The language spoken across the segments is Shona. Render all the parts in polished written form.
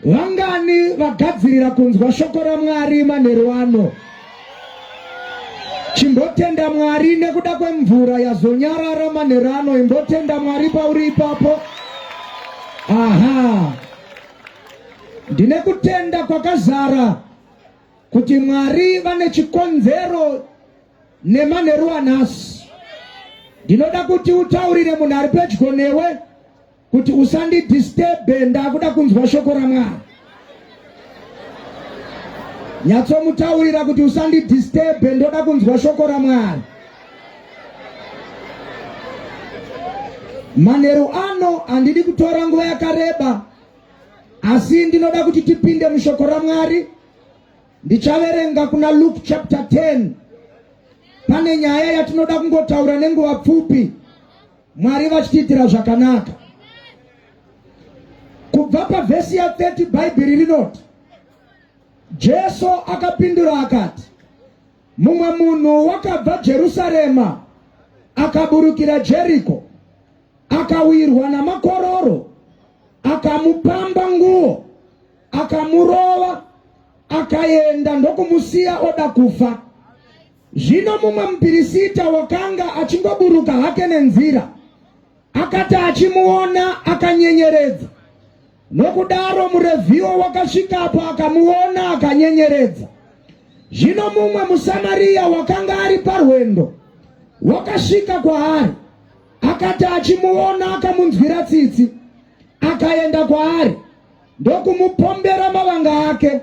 Vangani vagadzirira kunzwa shoko raMwari manheru ano? Chimbotenda Mwari nekuda kwemvura yazonyarara manheru ano. Imbotenda Mwari pauri ipapo. Aha, ndine kutenda kwakazara kuti Mwari vane chikonzero nemanheru anhasi. Ndinoda kuti utaurire munhu ari pedyo newe kuti usandidisturbe, ndakuda kunzwa shoko raMwari. Nyatsomutaurira kuti usandidisturbe, ndoda kunzwa shoko raMwari. Manheru ano handidi kutora nguva yakareba, asi ndinoda kuti tipinde mushoko raMwari. Ndichaverenga kuna Luke chapter 10. Pane nyaya yatinoda kungotaura nenguva pfupi. Mwari vachitiitira zvakanaka. Kubva pavhesi ya 30 Bhaibheri rinoti Jesu akapindura akati, mumwe munhu wakabva Jerusarema akaburukira Jeriko, akawirwa namakororo, akamupamba nguo, akamurova, akaenda ndokumusiya oda kufa. Zvino mumwe mupirisita wakanga achingoburuka hake nenzira, akati achimuona akanyenyeredza. Nokudaro muRevhiwo wakasvikapo akamuona akanyenyeredza. Zvino mumwe muSamaria wakanga ari parwendo wakasvika kwaari, akati achimuona akamunzwira tsitsi, akaenda kwaari ndokumupombera mavanga ake,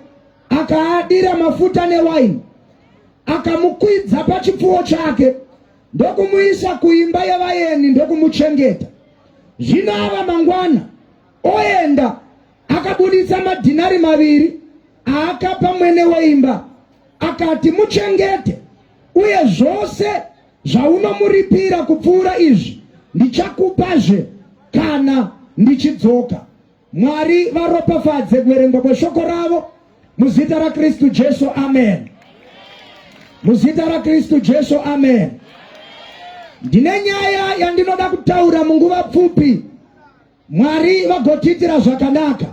akaadira mafuta newaini, akamukwidza pachipfuwo chake ndokumuisa kuimba yevaeni ndokumuchengeta. Zvino ava mangwana oenda, akabuditsa madhinari maviri aakapa mwene weimba, akati, Muchengete, uye zvose zvaunomuripira kupfuura izvi ndichakupazve kana ndichidzoka. Mwari varopafadze kuverengwa kweshoko ravo muzita raKristu Jesu, amen. Muzita raKristu Jesu, amen. Ndine nyaya yandinoda kutaura munguva pfupi, Mwari vagotiitira zvakanaka.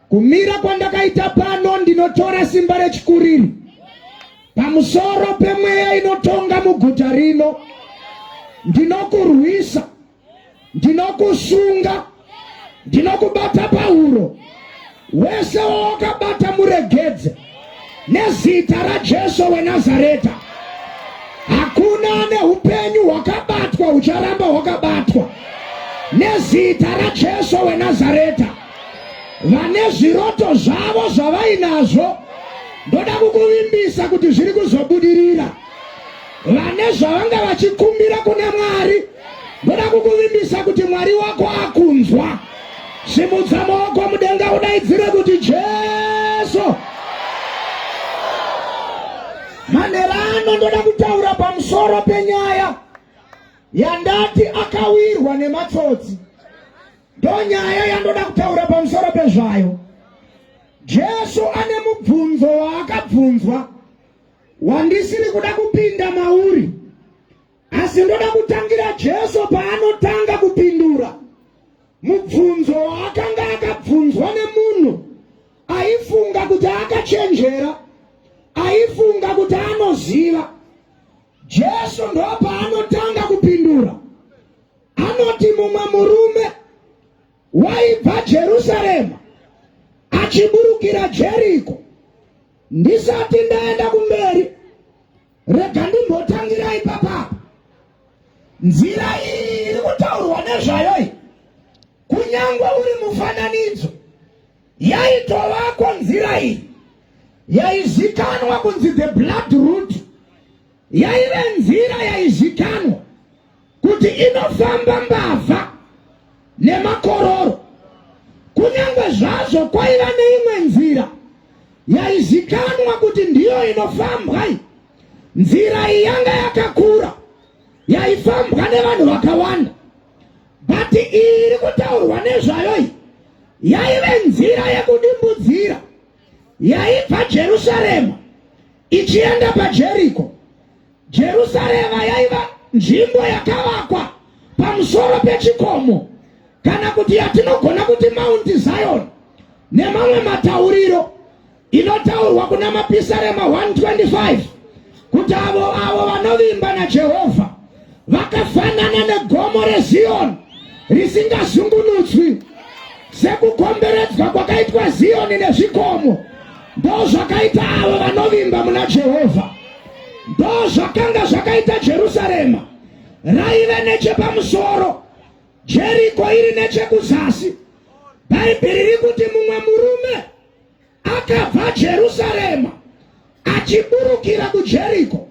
Kumira kwandakaita pano, ndinotora simba rechikuriri pamusoro pemweya inotonga muguta rino. Ndinokurwisa ndinokusunga, ndinokubata pahuro, wese wawakabata muregedze nezita raJesu weNazareta. Hakuna ane upenyu hwakabatwa hucharamba hwakabatwa nezita raJesu weNazareta. Vane zviroto zvavo zvavainazvo, ndoda kukuvimbisa kuti zviri kuzobudirira. Vane zvavanga vachikumbira kuna Mwari, ndoda kukuvimbisa kuti Mwari wako akunzwa. Simudza maoko mudenga udaidzire kuti Jesu. Manera ano ndoda kutaura pamusoro penyaya yandati akawirwa nematsotsi. Ndonyaya yandoda kutaura pamusoro pezvayo. Jesu ane mubvunzo waakabvunzwa wandisiri kuda kupinda mauri, asi ndoda kutangira Jesu paanotanga kupindura mubvunzo waakanga akabvunzwa nemunhu aifunga kuti akachenjera, aifunga kuti anoziva. Jesu ndopaanotanga kupindura, anoti mumwe murume waibva Jerusarema achiburukira Jeriko. Ndisati ndaenda kumberi, rega ndimbotangira ipapapa. Nzira iyi iri kutaurwa nezvayo iyi, kunyangwe uri mufananidzo, yaitovako nzira iyi yaizikanwa kunzi the blood route, yaive nzira yaizikanwa kuti inofamba mbavha nemakororo. Kunyange zvazvo kwaiva neimwe nzira yaizikanwa kuti ndiyo inofambwa iyi, nzira iyi yanga yakakura, yaifambwa nevanhu vakawanda, but iyi iri kutaurwa nezvayo iyi yaive nzira yekudimbudzira yaibva Jerusarema ichienda paJeriko. Jerusarema yaiva nzvimbo yakavakwa pamusoro pechikomo, kana kuti yatinogona kuti Mount Zion. Nemamwe matauriro inotaurwa kuna Mapisarema 125 kuti avo avo vanovimba naJehovha vakafanana negomo reZiyoni risingazungunutswi. Sekukomberedzwa kwakaitwa Ziyoni nezvikomo, ndozvakaita avo vanovimba muna Jehovha. Ndozvakanga zvakaita Jerusarema, raive nechepamusoro, Jeriko iri nechekuzasi. Bhaibheri riri kuti mumwe murume akabva Jerusarema achiburukira kuJeriko.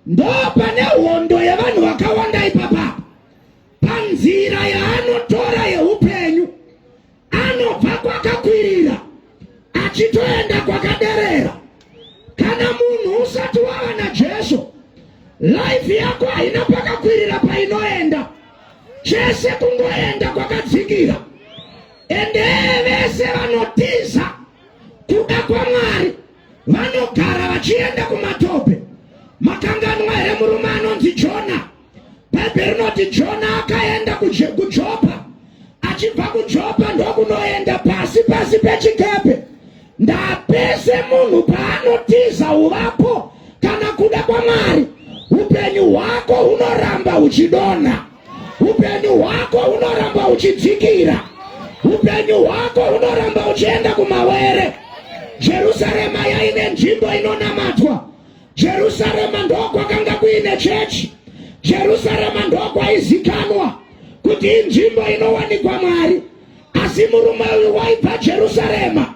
Ndo pane hondo yevanhu vakawanda ipapapa. Panzira yaanotora yeupenyu, anobva kwakakwirira achitoenda kwakaderera. Kana munhu usati wava naJesu, life yako haina pakakwirira painoenda, chese kungoenda kwakadzikira. Ende vese vanotiza kuda kwaMwari vanogara vachienda kumatope. Makanganwa here murume anonzi Jona? Bhaibheri rinoti Jona akaenda kuJopa, achibva kuJopa ndokunoenda pasi pasi pechikepe. Ndapese munhu paanotiza uvapo kana kuda kwaMwari, upenyu hwako hunoramba huchidonha, upenyu hwako hunoramba huchidzikira, upenyu hwako hunoramba huchienda kumawere. Jerusarema yaine nzvimbo inonamatwa. Jerusarema ndokwakanga kuine chechi. Jerusarema ndokwaizikanwa kuti inzvimbo inowanikwa Mwari. Asi murume uyu waibva Jerusarema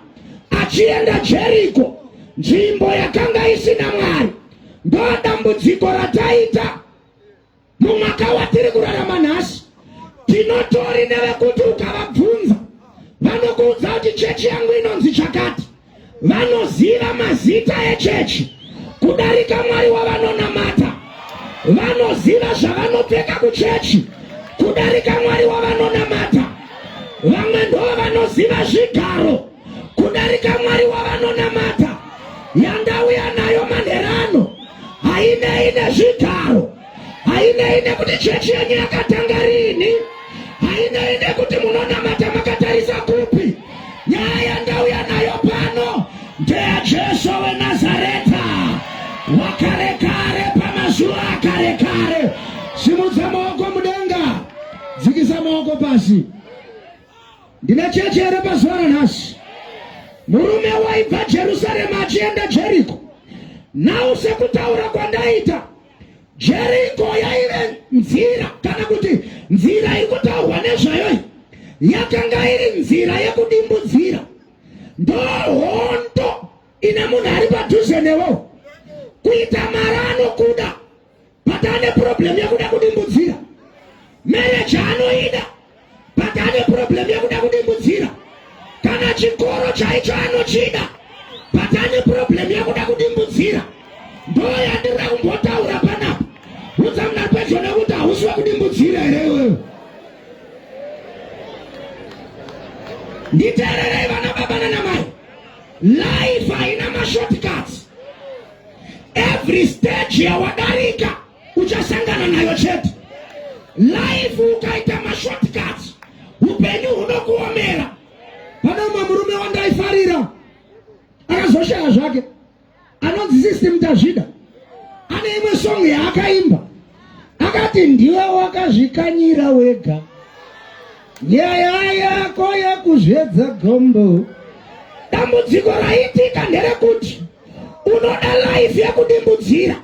achienda Jeriko, nzvimbo yakanga isina Mwari. Ndo dambudziko rataita Mumwaka watiri kurarama nhasi tinotori nevekuti ukavabvunza vanokuudza kuti chechi yangu inonzi chakati. Vanoziva mazita echechi kudarika Mwari wavanonamata. Vanoziva zvavanopfeka kuchechi kudarika Mwari wavanonamata. Vamwe ndo vanoziva zvigaro kudarika Mwari wavanonamata. Yandauya nayo manherano hainei nezvigaro, hainei nekuti chechi yenyu yakatanga rini, hainei nekuti munonamata makatarisa kupi. Nyaya yandauya nayo pano ndeya Jesu weNazareta wakare kare, pamazuva akare kare. Simudza maoko mudenga, dzikisa maoko pasi. Ndine chechi here pazuva ranhasi? Murume waibva Jerusarema achienda Jeriko. Nhau sekutaura kwandaita, Jeriko yaive nzira, kana kuti nzira iri kutaurwa nezvayo iyi yakanga iri nzira yekudimbudzira. Ndohondo ine munhu ari padhuze newo kuita mari anokuda but ane problem yekuda kudimbudzira marriage anoida but ane problem yekuda kudimbudzira kana chikoro chaicho anochida but ane problem yekuda kudimbudzira. Ndo yandiri kumbotaura panapa. Udza munhu ari pedyo nekuti hausi wekudimbudzira here iwewe? Nditeererei vana baba nana mai, life haina mashortcuts. Every stage yawadarika uchasangana nayo chete. Life ukaita mashortcuts, upenyu hunokuomera. Pane umwe murume wandaifarira akazoshaya zvake, anonzi System Tazvida. Ane imwe song yaakaimba akati, ndiwe wakazvikanyira wega nyaya yako yekuzvedza gombo. Dambudziko raitika nderekuti unoda life yekudimbudzira.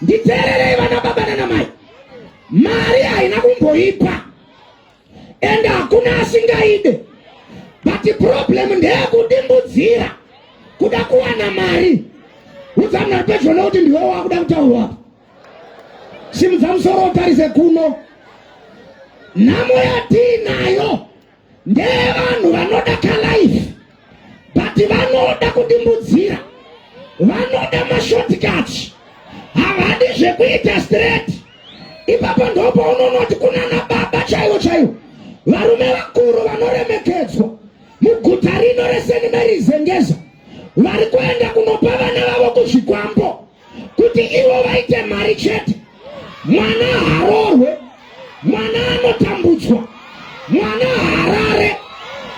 Nditeererei vana baba nana mai, mari haina kumboipa ende hakuna asingaide, but problem ndeyekudimbudzira kuda kuwana mari. Udza munhu ari pedyo nekuti ndiwe wakuda kutaurwa apa. Simudza musoro utarise kuno. Nhamo yatiinayo ndeyevanhu vanoda kalife but vanoda kudimbudzira, vanoda mashortcuts, havadi zvekuita straight. Ipapo ndopaunonoti kunana baba chaivo chaivo, varume vakuru vanoremekedzwa muguta rino reSt Mary's Zengeza, vari kuenda kunopa vana vavo kuzvikwambo kuti ivo vaite mari chete. Mwana haroorwe, mwana anotambudzwa, mwana haarare,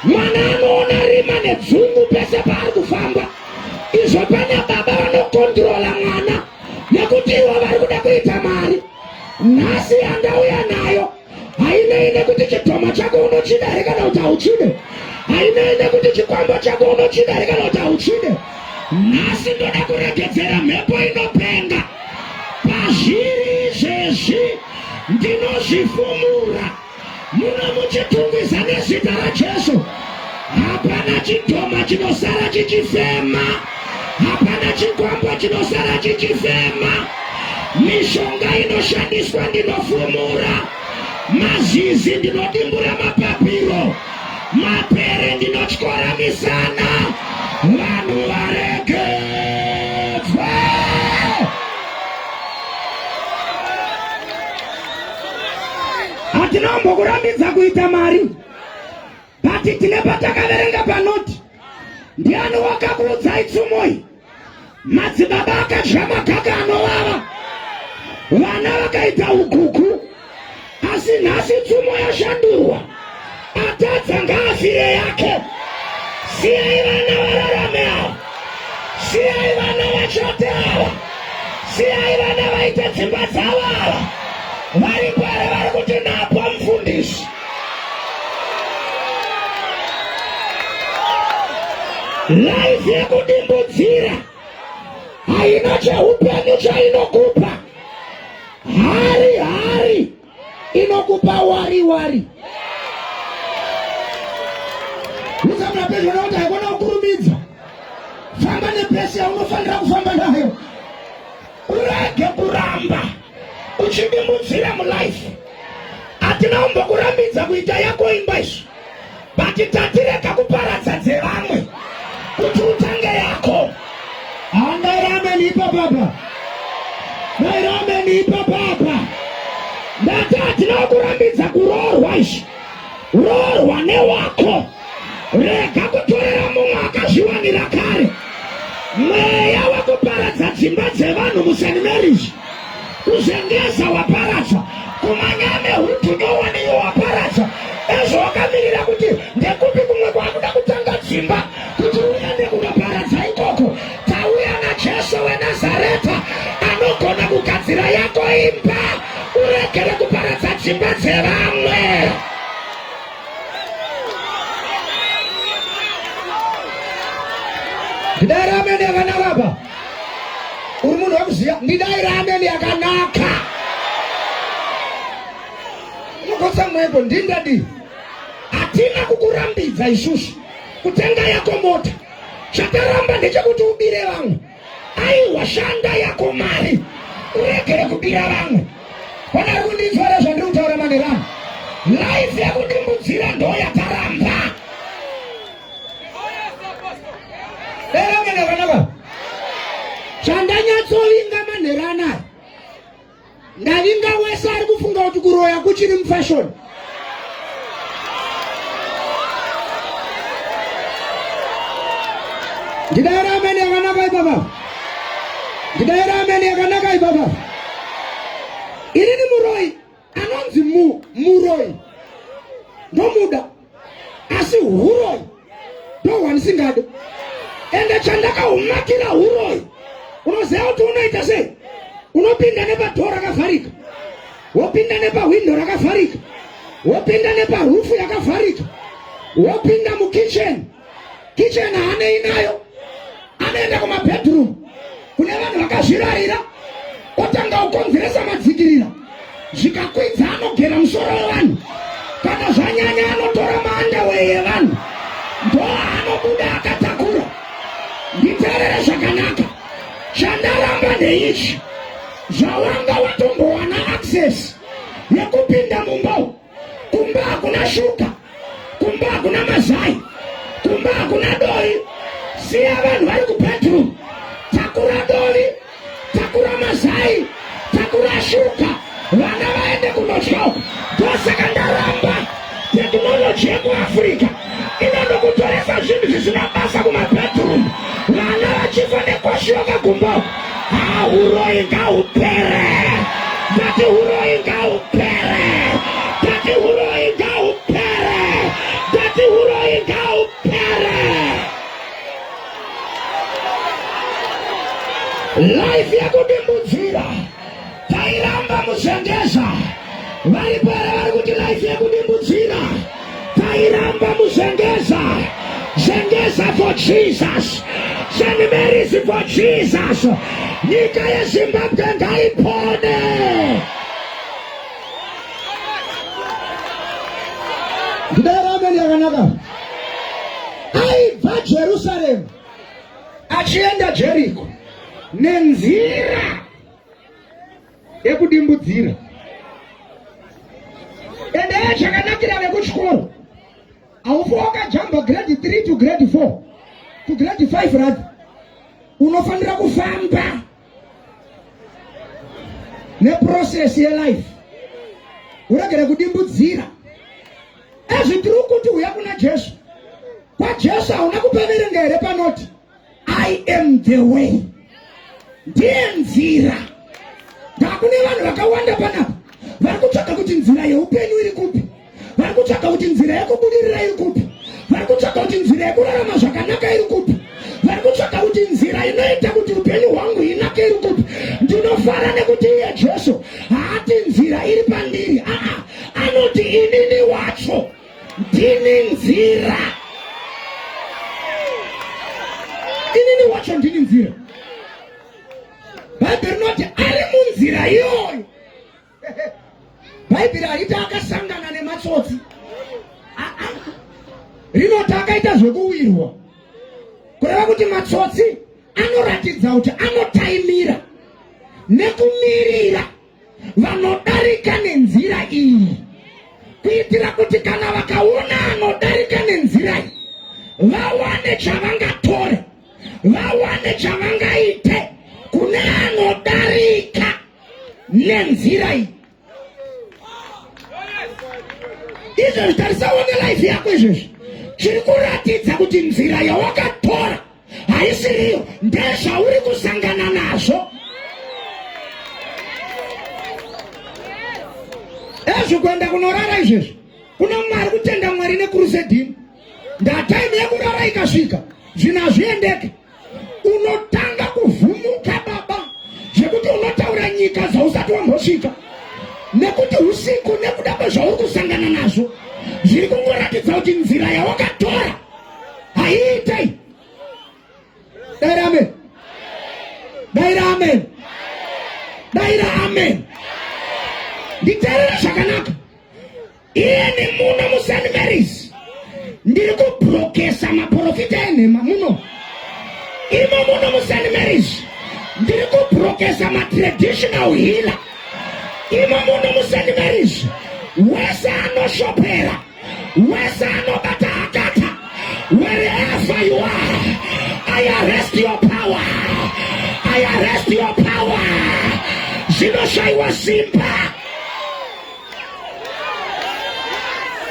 mwana anoona rima. Arima nedzungu pese paari kufamba. Izvo pana baba vanokontrola mwana nekuti ivo vari kuda kuita mari. Nhasi yandauya nayo hainei nekuti chidhoma chako unochida here kana kuti hauchide. Hainei nekuti chikwambo chako unochida here kana kuti hauchide. Nhasi ndoda kuregedzera mhepo inopenga pazviri izvezvi, ndinozvifumura muno muchitungwiza nezita raJesu. Hapana chidhoma chinosara chichifema, hapana chikwambo chinosara chichifema. Mishonga inoshandiswa ndinofumura, mazizi ndinodimbura mapapiro, mapere ndinotyora misana, vanhu varegedzwe. Hatina kumbokurambidza kuita mari, but tine patakaverenga panoti ndiani wakakuudzai tsumoi? Madzibaba akadya magaka anovava, vana vakaita ugugu, asi nhasi tsumo yashandurwa. Atadza ngaafire yake. Siyai vana vararame ava, siyai vana vachate ava, siyai vana vaite dzimba dzavo ava. Varipo here vari kuti napo mufundisi? Life yekudimbudzira haina cheupenyu chainokupa. Hari hari inokupa wari wari. Usamura pedyo nekuti haikona kukurumidza. Famba nepesi yaunofanira kufamba nayo, urege kuramba uchidimbudzira mulife. Hatina kumbokurambidza kuita yako imba izvi, but tatirega kuparadza dzevamwe kuti utange yako. Handairame ipapapa, ndairame ipapapa. Ndati hatina kukurambidza kuroorwa izvi, roorwa newako. Rega kutorera mumwe akazviwanira kare. Mweya wekuparadza dzimba dzevanhu muSt Mary's, kuzengeza waparadza, kumanyame hutunyowaniyo waparadza. Ezvo wakamirira kuti ndekupi kumwe kwakuda kutanga dzimba kuti uende kunoparadza ikoko. Tauya naJesu weNazareta anogona kugadzira yako imba, uregere kuparadza dzimba dzevamwe. Ndidai ameni yakanaka apa. Uri munhu wekuziva. Ndidai ameni yakanaka. Unokotsa mwepo ndindadii? Hatina kukurambidza isusu kutenga yako mota. Chataramba ndechekuti ubire vamwe. Aiwa, shanda yako mari uregere kubira vamwe. Pana ari kundinzwa here zvandiri kutaura manheru ano? Life yekudimbudzira ndo yataramba. Dera mene yakanaka. Chandanyatsovinga manheru anaya Ndavinga wese ari kufunga kuti kuroya kuchiri mufashoni. Ndidaira ameni yakanaka ipapa. Ndidaira ameni yakanaka ipapa. Inini muroyi anonzi mu muroyi ndomuda asi huroyi ndohwandisingade ende chandakahumakira huroyi unoziva kuti unoita sei unopinda nepadhoo rakavharika wopinda nepahwindo rakavharika wopinda neparufu yakavharika wopinda mukitchen kitchen haanei nayo anoenda kumabedroom kune vanhu vakazvirarira otanga kukonzeresa madzikirira zvikakwidza anogera musoro wevanhu kana zvanyanya anotora maandaway evanhu ndoanobuda akatakura nditeerere zvakanaka chandaramba ndeichi zvawanga watombowana access yekupinda mumba kumba hakuna shuga kumba hakuna mazai kumba hakuna dovi siya vanhu vari kubedroom takura dovi takura mazai takura shuga vana vaende kunodya uko ndosaka ndaramba tekinoloji yekuafrica inondokutoresa zvinhu zvisina basa kumabedroom vana vachifa nekwashi vakagumba uko Huroyi ngahupere. Ndati huroyi ngahupere. Ndati huroyi ngahupere. Ndati huroyi ngahupere. Life yekudimbudzira tairamba muzengeza. Varipo here vari kuti life yekudimbudzira tairamba muzengeza? Zengeza for Jesus, St Mary's for Jesus. Nyika yeZimbabwe ngaipone. Ndidai amen yakanaka. Aibva Jerusarema achienda Jeriko nenzira yekudimbudzira. Ende chakanakira vekuchikoro, haufi wakajamba grade 3 to grade 4 to grade 5 rather, unofanira kufamba neprocess yelife, uregere kudimbudzira. Ezvi tiri kuti uya kuna Jesu. KwaJesu hauna kupaverenga here panoti I am the way, ndiye nzira. Ndakune vanhu vakawanda panapa vari kutsvaga kuti nzira yeupenyu iri kupi, vari kutsvaga kuti nzira yekubudirira iri kupi, vari kutsvaga kuti nzira yekurarama zvakanaka iri kupi, vari kutsvaga kuti nzira inoita kuti upenyu hwangu inake iri kupi. Ndinofara nekuti iye Jesu haati nzira iri pandiri, aa, anoti inini wacho ndini nzira, inini wacho ndini nzira. Bhaibheri rinoti ari munzira iyoyo. Bhaibheri hariti akasangana nematsotsi, rinoti akaita zvekuwirwa, kureva kuti matsotsi anoratidza kuti anotaimira nekumirira vanodarika nenzira iyi, kuitira kuti kana vakaona anodarika nenzira iyi vawane chavangatore, vawane chavangaite kune anodarika nenzira iyi. Izvezvi tarisa uone life yako izvezvi, chiri kuratidza kuti nzira yawakatora haisiriyo ndezvauri kusangana nazvo. Ezvi kuenda kunorara izvezvi kuna Mwari, kutenda Mwari nekurusedhini, ndataimu yekurara ikasvika zvinhu hazviendeke, unotanga kuvhumuka baba, zvekuti unotaura nyika dzausati wambosvika, nekuti usiku nekuda kwezvauri kusangana nazvo zviri kungoratidza kuti nzira yawakatora haiitei. Daira amen, daira amen, daira amen. Nditeerere zvakanaka. Iyeni muno muSt Mary's ndiri kubrokesa maprofita enhema muno. Imo muno muSt Mary's ndiri kubrokesa matraditional healer. Imo muno muSt Mary's wese anoshopera, wese anobata hakata, wherever you are, I arrest your power, I arrest your power. Zvinoshayiwa simba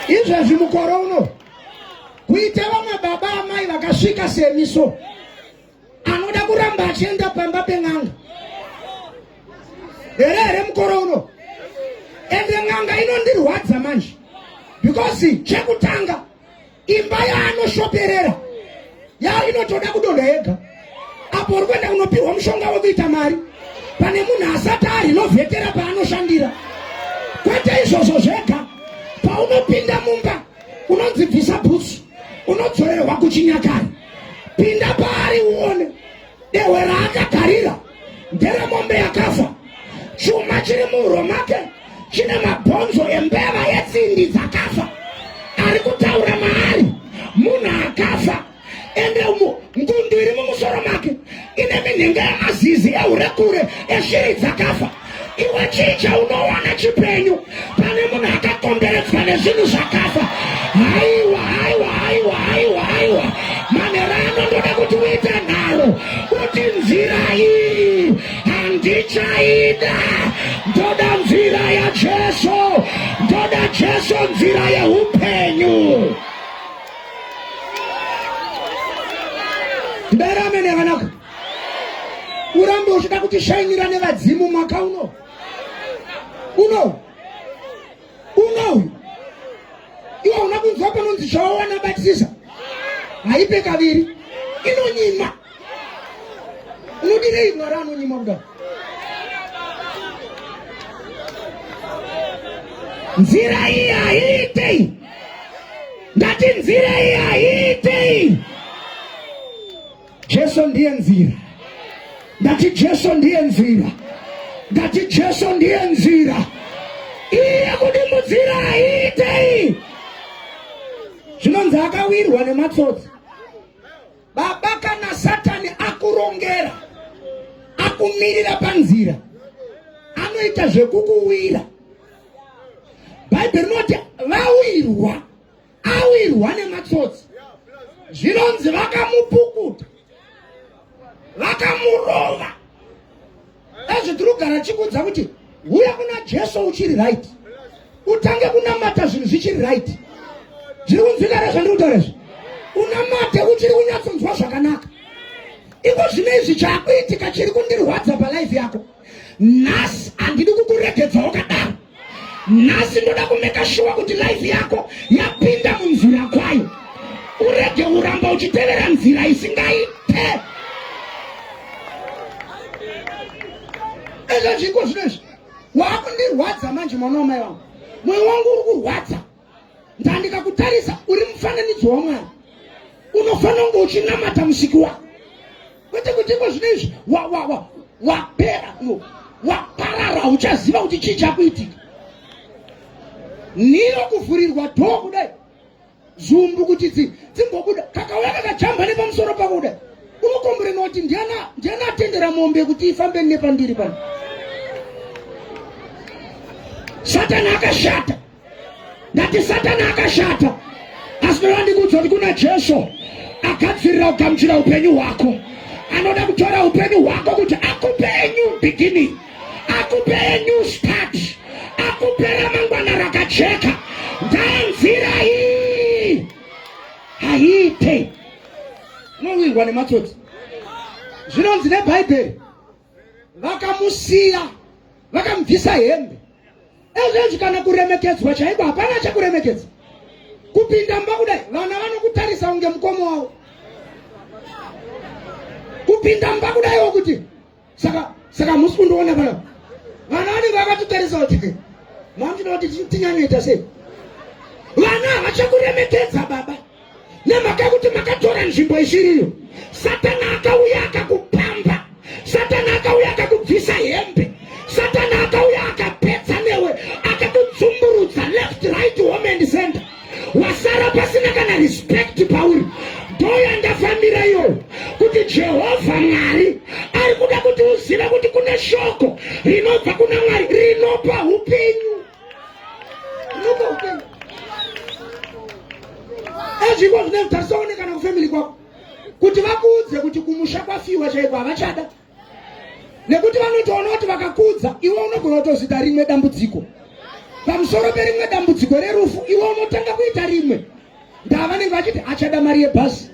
izvezvi mukore uno kuita vamwe baba amai vakasvika semiso anoda kuramba achienda pamba pen'anga here here mukore uno. Ende n'anga inondirwadza manje, because chekutanga imba yaanoshoperera ya inotoda kudonha yega. Apo uri kuenda kunopihwa mushonga wekuita mari pane munhu asati arinovhetera paanoshandira. Kwete izvozvo zvega, paunopinda mumba unonzi bvisa bhutsu, unodzorerwa kuchinyakare. Pinda paari uone dehwe raakagarira nderemombe yakafa, chuma chiri muhuro make chine mabhonzo embeva yetsindi dzakafa. Ari kutaura maari munhu akafa, ende ngundu iri mumusoro make ine minhenga yemazizi eurekure eshiri dzakafa. Iwe chii chaunowana chipenyu pane munhu akakomberedzwa nezvinhu zvakafa? Haiwa, haiwa, haiwa, haiwa, haiwa. Manhero ano ndoda kuti uite nharo, uti nzira iyi handichaida, ndoda nzira yaJesu, ndoda Jesu, nzira yeupenyu. Ndidare amene yakanaka. Urambe uchida kutishainira nevadzimu mwaka uno uno uno uyu. Iwe una kunzwa panonzi chawawana batisisa haipe kaviri, inonyima. Unodirei Mwari anonyima kudaro? Nzira iyi haiitei. Ndati nzira iyi haiitei. Jesu ndiye nzira. Ndati Jesu ndiye nzira. Ndati Jesu ndiye nzira. Iye kudimbudzira haiitei. Zvinonzi akawirwa nematsotsi. Baba, kana Satani akurongera, akumirira panzira, anoita zvekukuwira. Bhaibheri rinoti vawirwa, awirwa nematsotsi. Zvinonzi vakamupukuta, vakamurova. Ezvi tiri kugara chikuudza kuti huya kuna Jesu uchiri right, utange kunamata zvinhu zvichiri right. Zviri kunzwika here zvandiri kutaura izvi? Unamate uchiri kunyatsonzwa zvakanaka. Iko zvino izvi chaakuitika chiri kundirwadza palife yako nhasi, handidi kukuregedza wakadaro. Nhasi ndoda kumeka shuwa kuti life yako yapinda munzira kwayo, urege uramba uchitevera nzira isingaite. Ezvo zviko zvino izvi wakundirwadza manje, mwana wamai vangu, mwoyo wangu uri kurwadza. Ndandikakutarisa uri mufananidzo waMwari, unofanira kunge uchinamata musiki wako, kwete kuti iko zvino izvi wapera no waparara, uchaziva kuti chii chakuitika. Niro kuvhurirwa dhoo kudai, zumbu kuti dzimbobuda, kakauya kakajamba nepamusoro pako kudai, unokomborena kuti ndiana atendera mombe kuti ifambe nepandiri pano. Satani akashata. Ndati Satani akashata, asi ndoda ndikuudza kuti kuna Jesu agadzirira kugamuchira upenyu hwako. Anoda kutora upenyu hwako kuti akupe a new beginning, akupe a new start, akupe ramangwana rakajeka. Ndanzira iyi haiite unowirwa nematsotsi. Zvinonzi neBhaibheri vakamusiya, vakamubvisa hembe. Ezvezvi kana kuremekedzwa chaiko hapana chekuremekedza. Kupinda mumba kudai vana vanokutarisa kunge mukoma wavo. Kupinda mumba kudaiwo kuti saka saka musi kundiona pana vana vanenge vakatotarisa kuti mamuchida kuti tinyanyoita sei. Vana havachakuremekedza baba nemhaka yekuti makatora nzvimbo isiriyo. Satani akauya akakupamba. Satani akauya akakubvisa hembe. Satani akauya akapedza newe, akakudzumburudza left, right, home and center. Wasara pasina kana respect pauri. Ndoyandafambira iyoyo kuti Jehovha Mwari ari kuda kuti uzive kuti kune shoko rinobva kuna Mwari rinopa upenyu. Rinopa upenyu. Ezviko zvinotariswa kana kufamily kwako kuti vakuudze kuti kumusha kwafiwa chaiko havachada, nekuti vanotoona kuti vakakuudza iwe unogona kutozita rimwe dambudziko pamusoro perimwe dambudziko rerufu, iwe unotanga kuita rimwe. Ndaa vanenge vachiti achada mari yebhasi,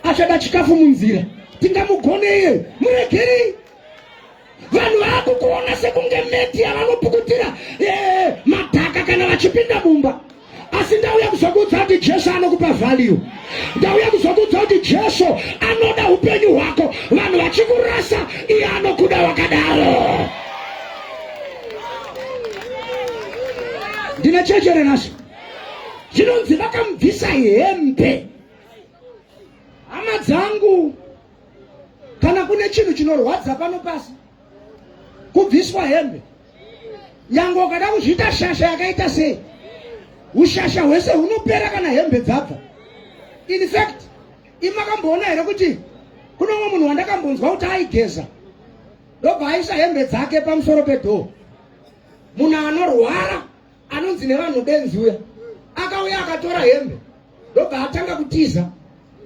achada chikafu munzira, tingamugoneiye, muregerei. Vanhu vakukuona sekunge meti yavanopukutira madhaka kana vachipinda mumba. Asi ndauya kuzokuudza kuti Jesu anokupa value. Ndauya kuzokuudza kuti Jesu anoda upenyu hwako. Vanhu vachikurasa, iye anokuda wakadaro. Ndine chechere nhasi. Zvinonzi vakamubvisa hembe. Hama dzangu, kana kune chinhu chinorwadza pano pasi, kubviswa hembe. Nyange ukada kuzviita shasha yakaita sei, ushasha hwese hunopera kana hembe dzabva. In fact, imakamboona here kuti kune umwe munhu wandakambonzwa kuti aigeza ndobva aisa hembe dzake pamusoro pedhoo? Munhu anorwara anonzi nevanhu benzi uya akauya akatora hembe ndobva atanga kutiza,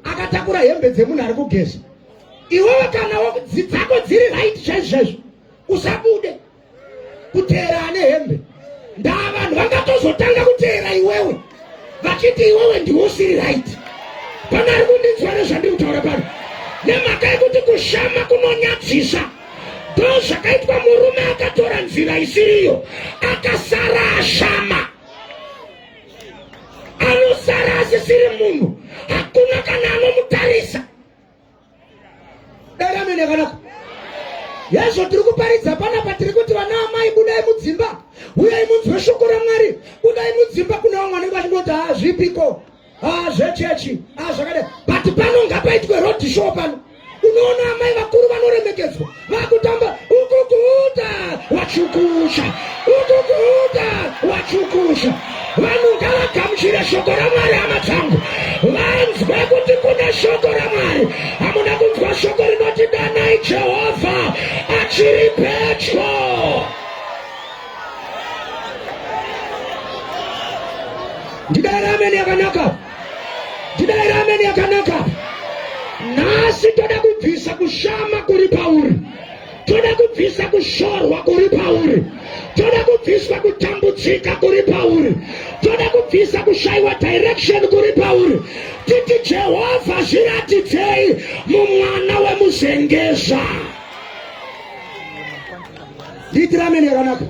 akatakura hembe dzemunhu ari kugeza. Iwewe kana dzako dziri right chaizvo chaizvo, usabude kuteera ane hembe. Ndaa vanhu vangatozotanga kuteera iwewe vachiti iwewe ndiwe usiri right. Pane ari kundinzwa nezvandiri kutaura pano? Nemhaka yekuti kushama kunonyadzisa. Ndo zvakaitwa murume akatora nzira isiriyo, akasara ashama, anosara asisiri munhu, hakuna kana anomutarisa. Dai amene yakanaka. Hezvo tiri kuparidza panapa, tiri kuti vana amai budai mudzimba, uyai munzwe shoko raMwari, budai mudzimba. Kune vamwe vanenge vachingoti haa zvipiko, haa zvechechi, haa zvakadai, but pano ngapaitwe road show pano. Unoona amai vakuru vanoremekedzwa vakutamba ukukuta wachukusha, ukukuta wachukusha. Vanhu ngavagamuchire shoko raMwari, hama dzangu, vanzwe kuti kune shoko raMwari. Hamuna kunzwa shoko rinoti danai Jehovha achiri pedyo. Ndidaire ameni yakanaka, ndidaire ameni yakanaka. Nhasi toda kubvisa kushama kuri pauri, toda kubvisa kushorwa kuri pauri, toda kubviswa kutambudzika kuri pauri, toda kubvisa kushayiwa direction kuri pauri. Titi Jehovha zviratidzei mumwana wemuzengeza. Ndiitira ameni yakanaka.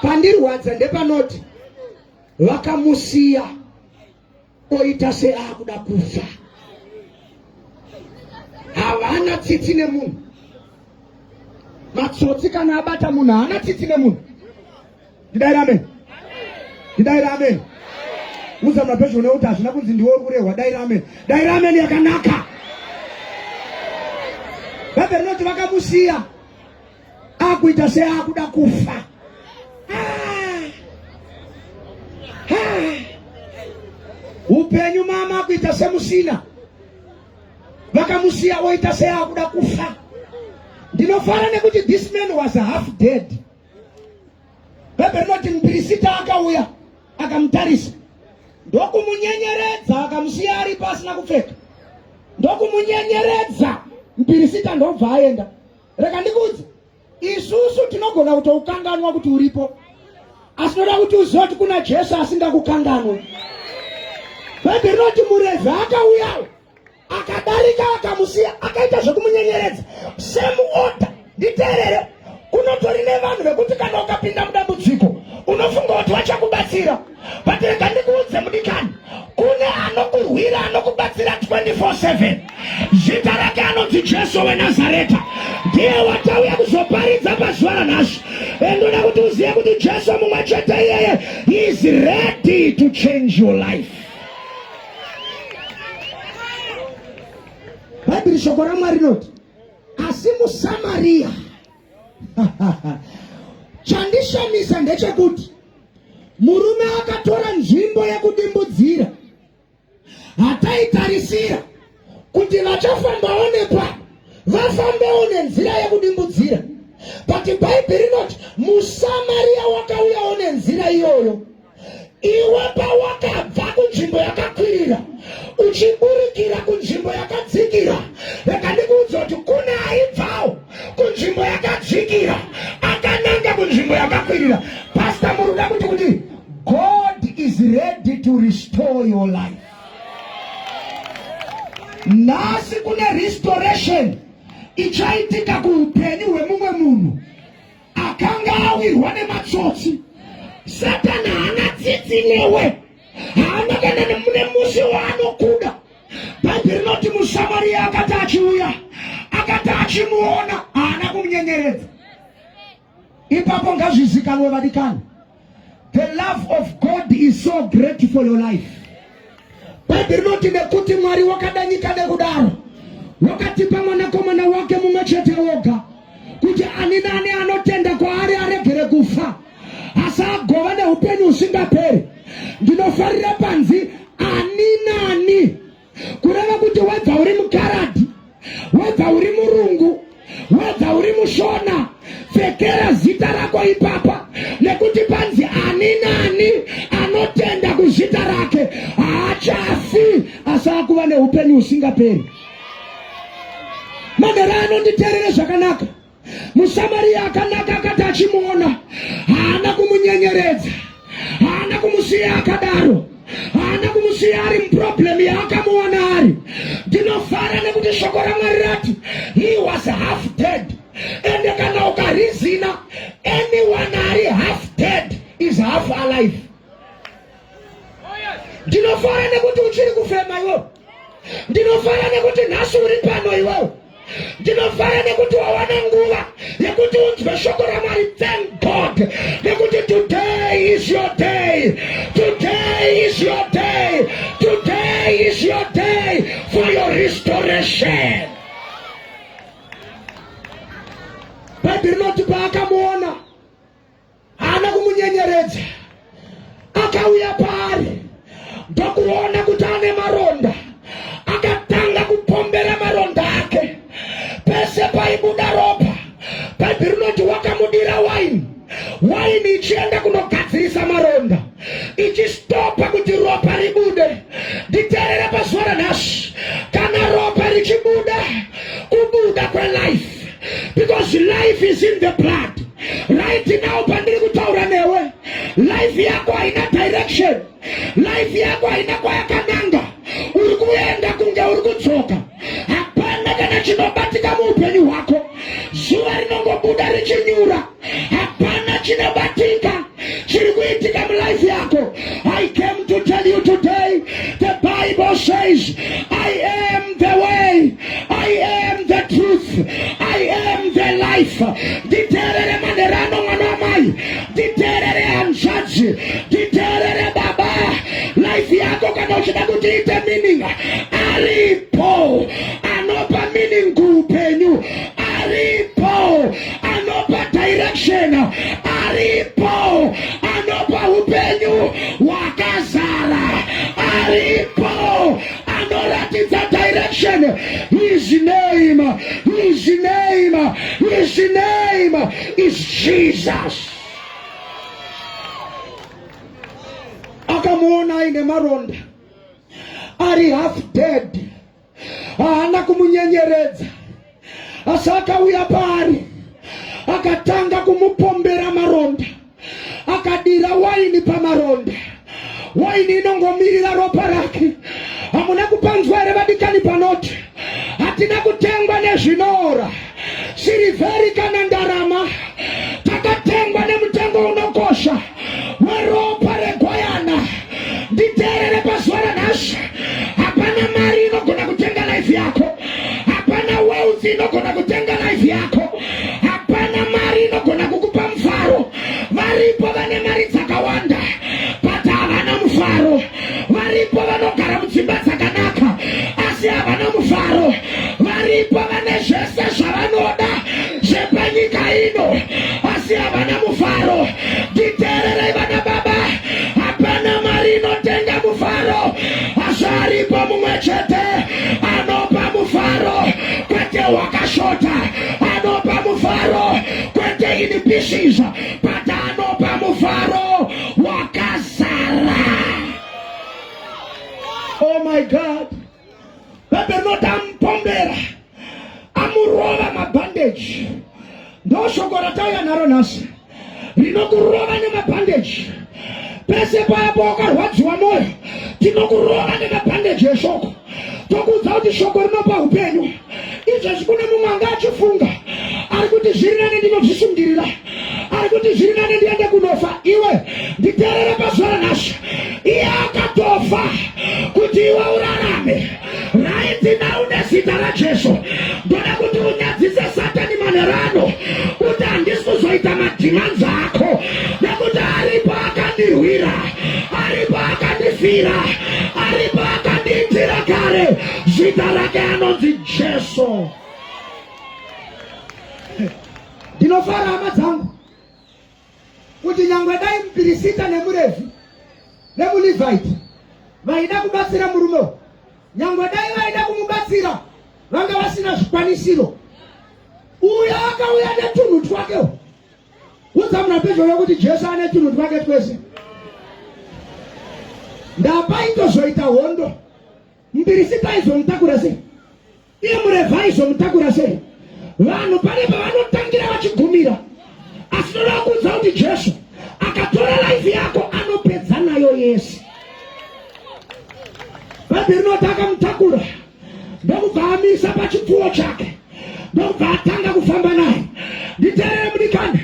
Pandirwadza ndepanoti vakamusiya oita seakuda kufa. Havana tsitsi nemunhu. Matsotsi kana abata munhu haana tsitsi nemunhu. Ndidaira amen. Ndidaira amen. Uza mapedyo nekuti hazvina kunzi ndiwe uri kurehwa. Daira amen. Daira amen yakanaka. Bhaibheri rinoti vakamusiya akuita seakuda kufa. Ah. Ah. Upenyu mama akuita semusina. Vakamusiya oita seakuda kufa. Ndinofara nekuti this man was half dead. Bhaibheri rinoti mupirisita akauya akamutarisa ndokumunyenyeredza, akamusiya aripo asina kupfeka, ndokumunyenyeredza. Mupirisita ndobva aenda. Rega ndikuudze, isusu tinogona kutoukanganwa kuti uripo, asi noda kuti uzive kuti kuna Jesu asingakukanganwe. Bhaibheri rinoti murevhi akauyawo akadarika akamusiya, akaita zvekumunyenyeredza. Same order. Nditeerere, kunotori nevanhu vekuti kana ukapinda mudambudziko unofunga kuti vachakubatsira, but rega ndikuudze mudikani, kune anokurwira, anokubatsira 24/7. Zita rake anonzi Jesu weNazareta, ndiye watauya kuzoparidza pazuva ranhasi. Endoda kuti uzive kuti Jesu mumwe chete iyeye, he is ready to change your life. Bhaibheri shoko raMwari rinoti asi muSamaria. Chandishamisa ndechekuti murume akatora nzvimbo yekudimbudzira, hataitarisira kuti vachafambawo nepa vafambewo nenzira yekudimbudzira, but Bhaibheri rinoti muSamaria wakauyawo nenzira iyoyo. Iwe pawakabva kunzvimbo yakakwirira uchiburikira kunzvimbo yakadzikira, rega ndikuudze kuti kune aibvawo kunzvimbo yakadzikira akananga kunzvimbo yakakwirira. Pastor, muruda kuti God is ready to restore your life. Nhasi kune restoration ichaitika kuupenyu hwemumwe munhu akanga awirwa nematsotsi. Satani haana tsitsi newe, haana kana nemusi waanokuda. Bhaibheri rinoti muSamaria akati achiuya, akati achimuona, haana kumunyenyeredza. Ipapo ngazvizikanwe vadikani, the love of God is so great for your life. Bhaibheri rinoti nekuti Mwari wakada nyika nekudaro wakatipa mwanakomana wake mumwe chete woga, kuti ani nani anotenda kwaari aregere kufa asi agova neupenyu husingaperi. Ndinofarira panzi ani nani, kureva kuti wedza uri mukaradhi, wedza uri murungu, wedza uri mushona, pfekera zita rako ipapa, nekuti panzi ani nani anotenda kuzita rake haachafi asi akuva neupenyu husingaperi. Manhero anonditeerere zvakanaka. MuSamaria akanaka akati achimuona haana kumunyenyeredza, haana kumusiya akadaro, haana kumusiya ari muproblem yaakamuwana ari. Ndinofara nekuti shoko raMwari rati he was half dead. Ende kana ukarizina, anyone ari half dead is half alive. Ndinofara nekuti uchiri kufema iwewe. Ndinofara nekuti nhasi uri pano iwewe. Ndinofara nekuti wawana nguva yekuti unzwe shoko raMwari. Thank God nekuti today is your day, today is your day, today is your day for your restoration. Bhaibheri rinoti paakamuona haana kumunyenyeredza, akauya paari ndokuona kuti ane maronda, akatanga kupombera maronda ake pese paibuda ropa. Bhaibheri rinoti wakamudira waini, waini ichienda kunogadzirisa maronda, ichistopa kuti ropa ribude. Nditeerere pazuva ranhasi, kana ropa richibuda, kubuda kwelife, because life is in the blood. Right now pandiri kutaura newe, life yako haina direction, life yako haina kwayakananga, uri kuenda kunge uri kudzoka, hapana kana chinobatika muupenyu hwako. Zuva rinongobuda richinyura, hapana chinobatika chiri kuitika mulife yako. I came to tell you today, the Bible says, "I am the way, I am the truth, I am the life." Nditeerere manherano, mwana wamai, nditeerere hanzvadzi, nditeerere baba. Life yako kana uchida kuti iite meaning, aripo anopa meaning kuupenyu, aripo anopa direction, aripo anopa upenyu hwakazara, aripo anoratidza direction. His name, his name, his name is Jesus. Akamuona aine maronda, ari half dead, haana kumunyenyeredza, asi akauya paari akatanga kumupombera maronda, akadira waini pamaronda. Waini inongomirira ropa rake. Hamuna kupanzwa here vadikani panoti hatina kutengwa nezvinoora, sirivheri kana ndarama, takatengwa nemutengo unokosha weropa regwayana. Nditeerere pazuva ranhasi, hapana mari inogona kutenga life yako, hapana wealth inogona kutenga life yako, hapana mari inogona kukupa mufaro. Varipo vane mari dzakawanda but havana mufaro. Varipo vanogara mudzimba dzakanaka asi havana mufaro. Varipo vane zvese zvavanoda zvepanyika ino asi havana mufaro. Nditeererei vana baba, hapana mari inotenga mufaro, asi aripo mumwe chete anopa mufaro, kwete wakashota, anopa mufaro kwete in pieces, but anopa mufaro wakazara. Oh my God, Bhaibheri rinoti amupombera, amurova mabhandeji. Ndo shoko ratauya naro nhasi, rinokurova nemabhandeji. Pese paya pawakarwadziwa mwoyo, tinokurova nemabhandeji eshoko, tokuudza kuti shoko rinopa upenyu. Izvezvi kune mumwe anga achifunga, ari kuti zviri nani ndinozvisungirira, ari kuti zviri nani ndiende kunofa. Iwe nditeerere pazuva ranhasi, iye akatofa kuti iwe urarame. Right now, nezita raJesu, ndoda kuti unyadzise Satani manherano, kuti handisi kuzoita mademands ako, nekuti aripo akandirwira, aripo akandifira, aripo akandiitira kare. Zita rake anonzi Jesu. Ndinofara, hama dzangu, kuti nyangwe dai mupirisita nemurevhi nemulevhite vaida kubatsira murume uyu, nyangwe dai vaida kumubatsira, vanga vasina zvikwanisiro. Uyo akauya netunhu twake. Udza munhu pedyo nekuti Jesu ane tunhu twake twese. Ndapaitozoita hondo, mupirisita aizomutakura sei? Iye murevhi aizomutakura sei? Vanhu pane pavanotangira vachigumira, asi toda kuudza kuti Jesu akatora life yako, anopedza nayo yese. Bhaibheri rinoti akamutakura ndokubva amisa pachipfuwo chake, ndokubva atanga kufamba naye. Nditeerere mudikani,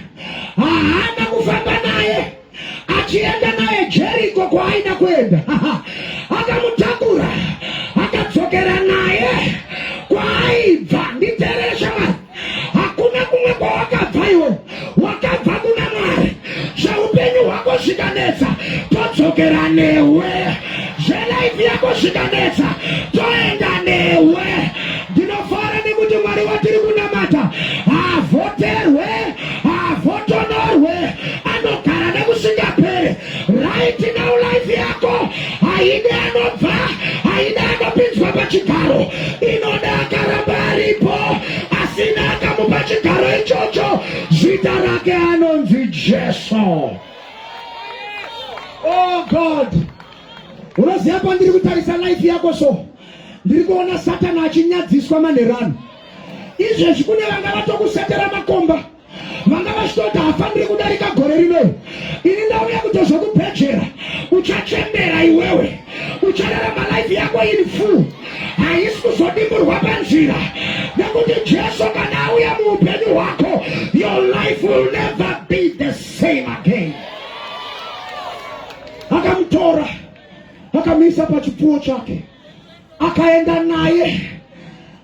haana kufamba naye achienda naye Jeriko kwaaida kuenda. Akamutakura akadzokera naye kwaaibva. Nditeerere. Todzokera newe. Zvelife yako zvikanetsa, toenda newe. Ndinofara nekuti Mwari watiri kunamata haavhoterwe, haavhotonorwe, anogara nekusingapere. Right now life yako haidi anobva, haidi anopinzwa pachigaro, inoda akaramba aripo asina akamupa chigaro ichocho. Zita rake anonzi Jesu. Oh God, unoziva pandiri kutarisa life yako so ndiri kuona Satani achinyadziswa manherano. Izvezvi kune vanga vatokusetera makomba vanga vachitoti hafaniri kudarika gore rino. Ini ndauya kutozokubhejera, uchachembera iwewe, uchararama life yako in full, haisi kuzodimburwa panzira, nekuti Jesu kana auya muupenyu hwako, your life will never be the same again. Akamutora akamuisa pachipfuwo chake, akaenda naye,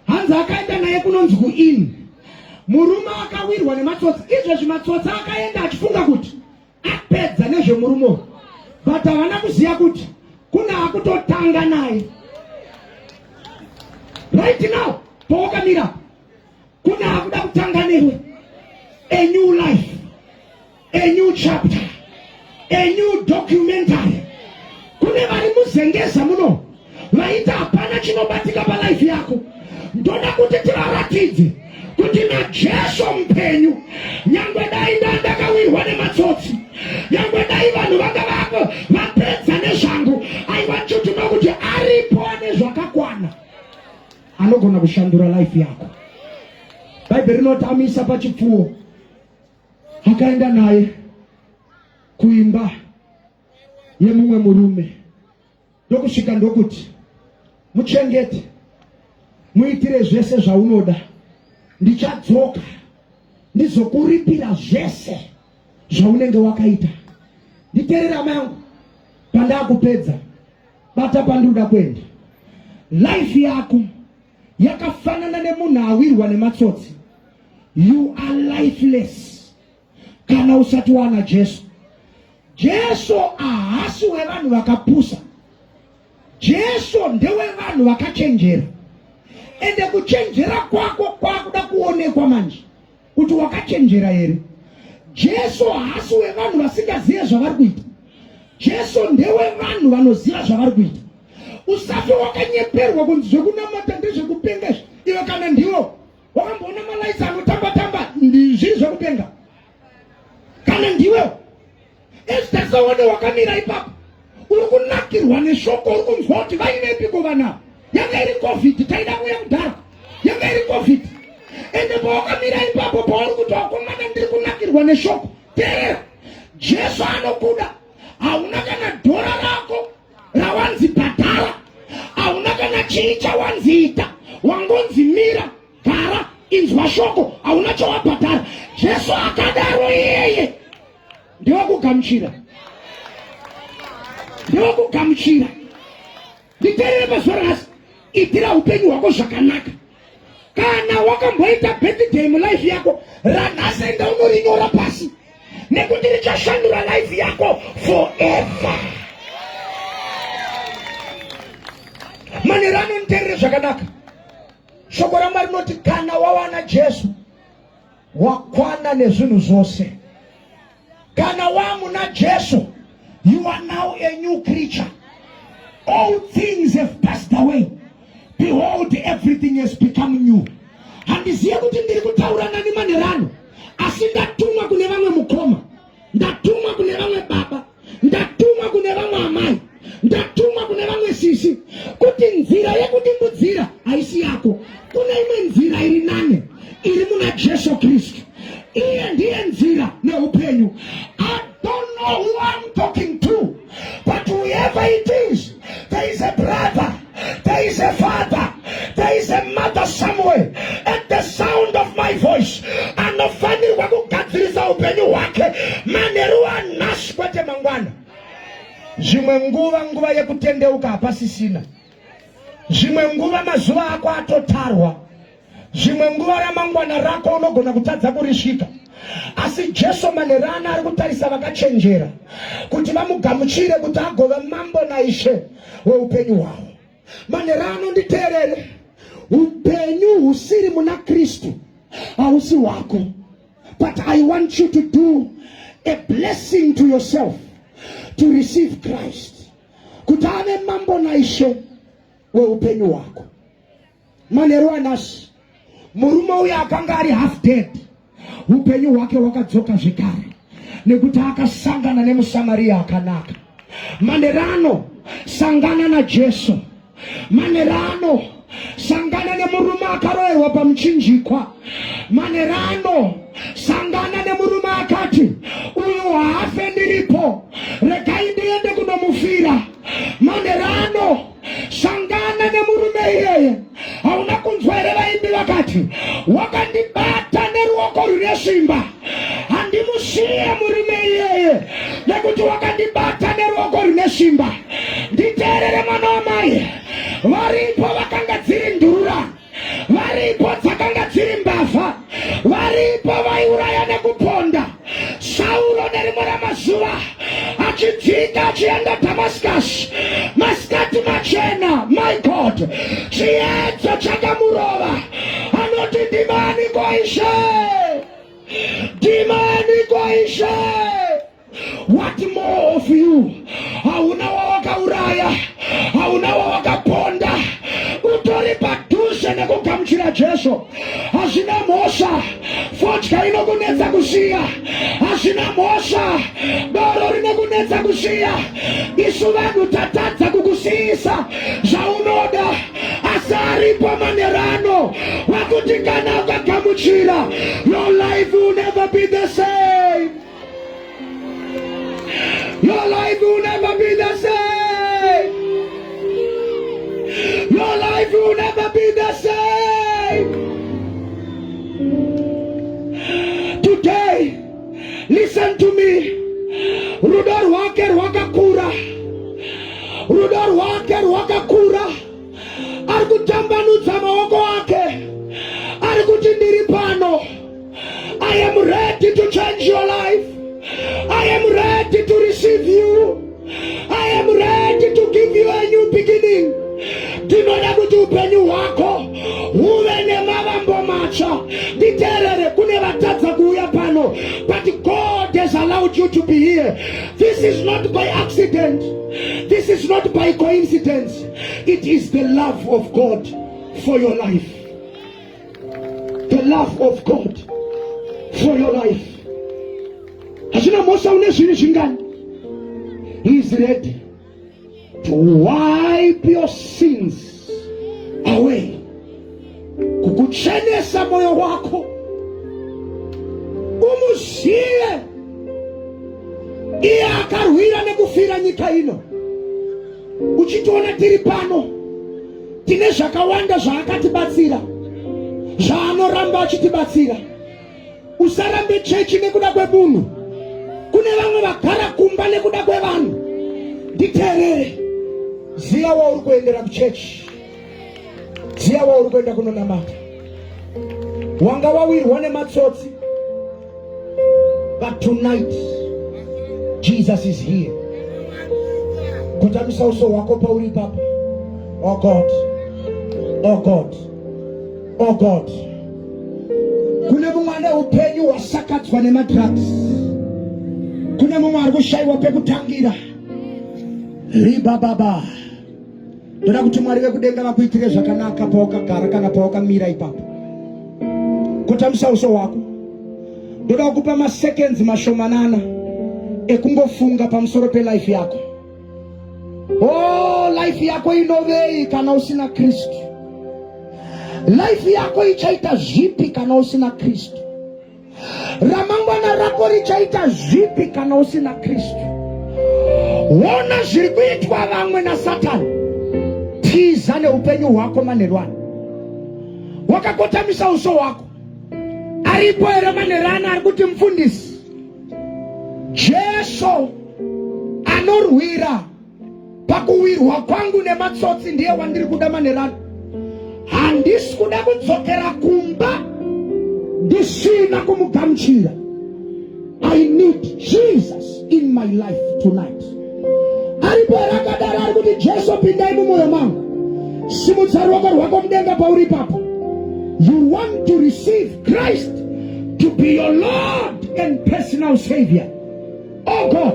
hanzi akaenda naye kunonzi kuini. Murume akawirwa nematsotsi. Izvezvi matsotsi akaenda achifunga kuti apedza nezvemurume uyu, but havana kuziva kuti kuna akutotanga naye right now pawakamira, kuna akuda kutanga newe a new life, a new chapter, a new documentary. Kune vari muzengeza muno vaita hapana chinobatika palife yako. Ndoda kuti tivaratidze kuti naJesu mupenyu, nyangwe dai ndandakawirwa nematsotsi, nyangwe dai vanhu vanga vako vapedza nezvangu, I want you to know kuti aripo ane zvakakwana anogona kushandura life yako. Bhaibheri rinoti amuisa pachipfuwo, akaenda naye kuimba yemumwe murume, ndokusvika ndokuti, muchengete, muitire zvese zvaunoda, ndichadzoka ndizokuripira zvese zvaunenge wakaita. Nditerere hama yangu, pandakupedza bata pandinoda kuenda. Life yako yakafanana nemunhu awirwa nematsotsi. You are lifeless kana usati wana Jesu. Jesu ahasi wevanhu vakapusa. Jesu ndewevanhu vakachenjera. Ende kuchenjera kwako kwakuda kuonekwa manje kuti wakachenjera here. Jesu haasi wevanhu vasingazive zvavari kuita. Jesu ndewevanhu vanoziva zvavari kuita. Usafe wakanyeperwa kunzi zvekunamata ndezvekupenga izvi. Iwe kana ndiwo wakamboona malaitsi anotamba tamba, zviri zvekupenga. Kana ndiwe Esther Saone wakamira ipapo, uri kunakirwa neshoko, uri kunzwa kuti vainepiko vana. Yanga iri COVID, taida kuuya kudhara, yanga iri COVID. Ende pawakamira ipapo, pauri kuti wakomana, ndiri kunakirwa neshoko, teerera, Jesu anokuda. Hauna kana dhora rako rawanzi bhadhara, hauna kana chii chawanzi ita, wangonzi mira, gara, inzwa shoko, hauna chawabhadhara. Jesu akadaro iyeye ndewekugamuchira, ndewekugamuchira. Nditeerere pazuva ranhasi, itira upenyu hwako zvakanaka. Kana wakamboita birthday mulife yako, ranhasi enda unorinyora pasi, nekuti richashandura life yako forever. Manero anonditeerere zvakanaka, shoko raMwari rinoti kana wawana Jesu wakwana nezvinhu zvose. Kana wamuna Jesu, you are now a new creature. All things have passed away, behold, everything has become new. Handizive kuti ndiri kutaura nani manerano, asi ndatumwa kune vamwe mukoma, ndatumwa kune vamwe baba, ndatumwa kune vamwe amai, ndatumwa kune vamwe sisi, kuti nzira yekudimbudzira haisi yako. Kune imwe nzira iri nane iri muna Jesu Kristu. Iye ndiye nzira neupenyu. I don't know who I'm talking to, but whoever it is, there is a brother, there is a father, there is a mother somewhere at the sound of my voice anofanirwa kugadzirisa upenyu hwake manheru anhasi, kwete mangwana. Zvimwe nguva, nguva yekutendeuka hapasisina. Zvimwe nguva mazuva ako atotarwa. Zvimwe nguva ramangwana rako unogona kutadza kurisvika. Asi Jesu manheru ano ari kutarisa vakachenjera kuti vamugamuchire kuti agove mambo naishe weupenyu hwavo. Manheru ano nditeerere, upenyu husiri muna Kristu hausi hwako. But I want you to do a blessing to yourself to receive Christ kuti ave mambo naishe weupenyu hwako. Manheru anhasi murume uyo akanga ari half dead, upenyu hwake hwakadzoka zvekare nekuti akasangana nemuSamaria akanaka. Manheru ano sangana naJesu. Manheru ano sangana nemurume akaroerwa pamuchinjikwa. Manheru ano sangana nemurume akati uyu haafe ndiripo, regai ndiende kunomufira. Manheru ano sangana nemurume iyeye. Hauna kunzwa here vaimbi vakati wakandibata neruoko rune simba, handimusiye murume iyeye nekuti wakandibata neruoko rune simba. Nditeerere mwana wamai, varipo vakanga dziri ndurura, varipo dzakanga dziri mbavha, varipo vaiuraya nekuponda. Sauro nerimwe ramazuva achidzika achienda Damascus, masikati machena, my God, chiedzo chakamurova. Anoti, ndimani kwaishe? Ndimani kwaishe? What more of you? Hauna wawakauraya, hauna wawakaponda, utori padhuze nekugamuchira Jesu. Hazvina mhosva, fodya inokunetsa kusiya, hazvina mhosva, doro rinokunetsa kusiya. Isu vanhu tatadza kukusiyisa zvaunoda, asi aripo manerano wakuti kana ukagamuchira, your life will never be the same. Your life will never be the same. Your life will never be the same. Today, listen to me. Rudo rwake rwakakura. Rudo rwake rwakakura. Ari kutambanudza maoko ake. Ari kuti ndiri pano. I am ready to change your life. I am ready to receive you. I am ready to give you a new beginning. Ndinoda kuti upenyu hwako huve nemavambo matsva. Nditeerere, kune vatadza kuuya pano, but God has allowed you to be here. This is not by accident. This is not by coincidence. It is the love of God for your life. The love of God for your life. Hazvina mhosva une zvinhu zvingani. He is ready to wipe your sins away. Kukuchenesa moyo wako. Umuzive iye akarwira nekufira nyika ino. Uchitiona tiri pano tine zvakawanda zvaakatibatsira, zvaanoramba achitibatsira. Usarambe chechi nekuda kwemunhu. Kune vamwe vagara kumba nekuda kwevanhu. Nditeerere, ziya wauri kuendera kuchechi, ziya wauri kuenda kunonamata. Wanga wawirwa nematsotsi, but tonight Jesus is here. Kotamisa uso hwako pauri ipapo. Oh God, oh God, oh God. Kune mumwe ane upenyu hwasakadzwa nemadrugs. Kune mumwe ari kushayiwa pekutangira. Riba baba. Ndoda kuti Mwari vekudenga vakuitire zvakanaka pawakagara kana pawakamira ipapo. Kotamisa uso hwako. Ndoda kukupa maseconds mashomanana ekungofunga pamusoro pelife yako. Oh, life yako inovei kana usina Kristu? Life yako ichaita zvipi kana usina Kristu? Ramangwana rako richaita zvipi kana usina Kristu? Wona zviri kuitwa vamwe naSatani. Tiza neupenyu hwako manheru ano. Wakakotamisa uso hwako. Aripo here manheru ano ari kuti mufundisi Jesu anorwira pakuwirwa kwangu nematsotsi ndiye wandiri kuda manherano. Handisi kuda kudzokera kumba ndisina kumugamuchira. Jesus in my life tonight. Aripo here akadaro ari kuti Jesu pindai mumwoyo mangu. Simudza ruoko rwako mudenga pauri ipapo. You want to receive Christ to be your Lord and personal Savior. Oh God,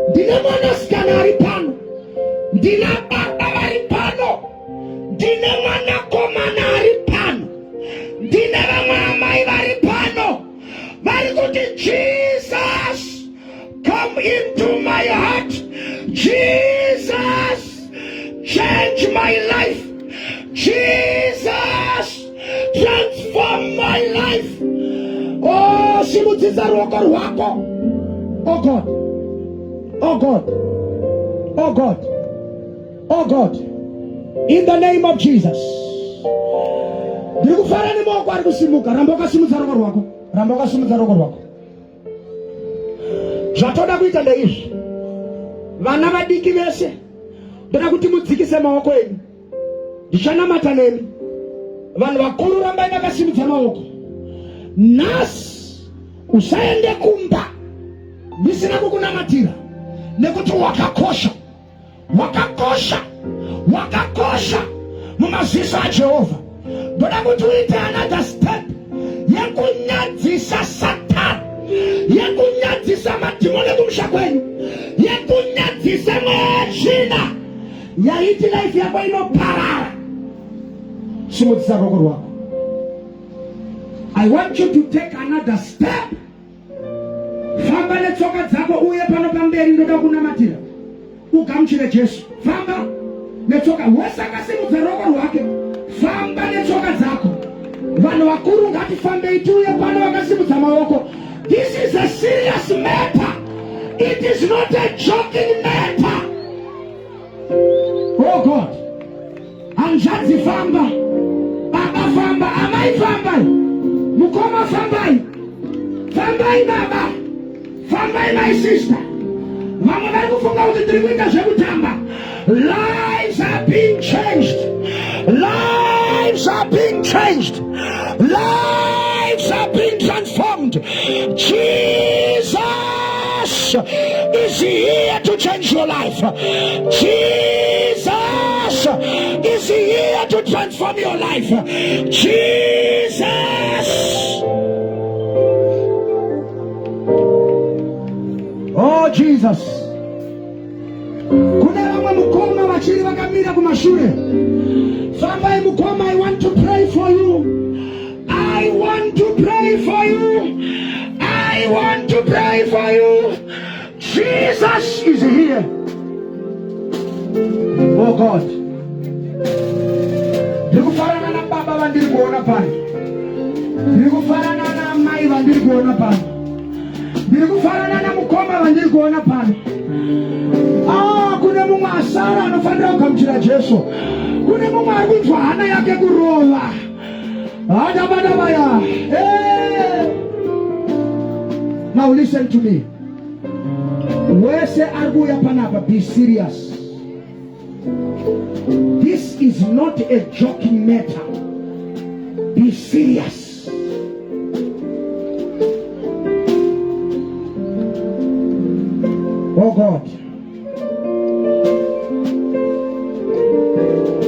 ndine mwanasikana ari pano, ndina baba vari pano, ndine mwanakomana ari pano, ndine vamwe amai vari pano vari kuti Jesus come into my heart, Jesus change my life, Jesus transform my life. Oh, simudzisa ruoko rwako. Oh God, oh God, oh God, oh God, in the name of Jesus. Ndiri kufara nemaoko ari kusimuka. Ramba wakasimudza ruoko rwako, ramba wakasimudza ruoko rwako. Zvatoda kuita ndeizvi, vana vadiki vese, ndoda kuti mudzikise maoko enyu, ndichanamata nemi. Vanhu vakuru rambai makasimudza maoko. Nhasi usaende kumba ndisina kukunamatira, nekuti wakakosha, wakakosha, wakakosha mumaziso aJehovha. Ndoda kuti uite another step yekunyadzisa Satani, yekunyadzisa madhimoni ekumusha kwenyu, yekunyadzisa mweya yetsvina yaiti life yako inoparara. Simudzisa ruoko rwako. I want you to take another step. Famba netsoka dzako uye pano pamberi, ndoda kunamatira ugamuchire Jesu. Famba netsoka, wese akasimudza ruoko rwake, famba netsoka dzako. Vanhu vakuru ngatifambei tiuye pano vakasimudza maoko. This is a serious matter. It is not a joking matter. Oh God. Hanzvadzi famba, baba famba, amai fambai, mukoma fambai, fambai baba, fambai my sister. Vamwe vari kufunga kuti tiri kuita zvekutamba. Lives are being changed. Lives are being changed. Lives are being transformed. Jesus is here to change your life. Jesus is here to transform your life. Jesus. Oh Jesus. Kune vamwe mukoma vachiri vakamira kumashure. Fambai mukoma, I want to pray for you. I want to pray for you. I want to pray for you. Jesus is here. Oh God. Ndiri kufarana nababa vandiri kuona pano. Ndiri kufarana naamai vandiri kuona pano. Ndiri kufarana namukoma vandiri kuona pano. Ah, kune mumwe asara anofanira kugamuchira Jesu. Kune mumwe ari kunzwa hana yake kurova. Adabadabaya. Hey. Now listen to me. Wese ari kuuya panapa, be serious. This is not a joking matter. Be serious. Oh God.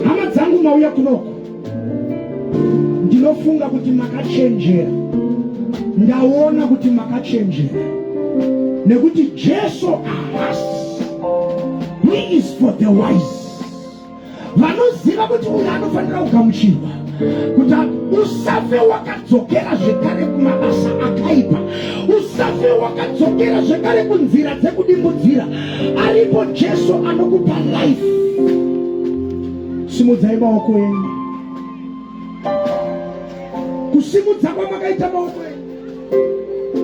Hama dzangu mauya kunoko, ndinofunga kuti makachenjera. Ndaona kuti makachenjera nekuti Jesu haasi, he is for the wise, vanoziva kuti uyu anofanira kugamuchirwa kuti usafe wakadzokera zvekare kumabasa akaipa, usafe wakadzokera zvekare kunzira dzekudimbudzira. Aripo Jesu anokupa life. Simudzai maoko enyu. Kusimudza kwamakaita maoko enyu.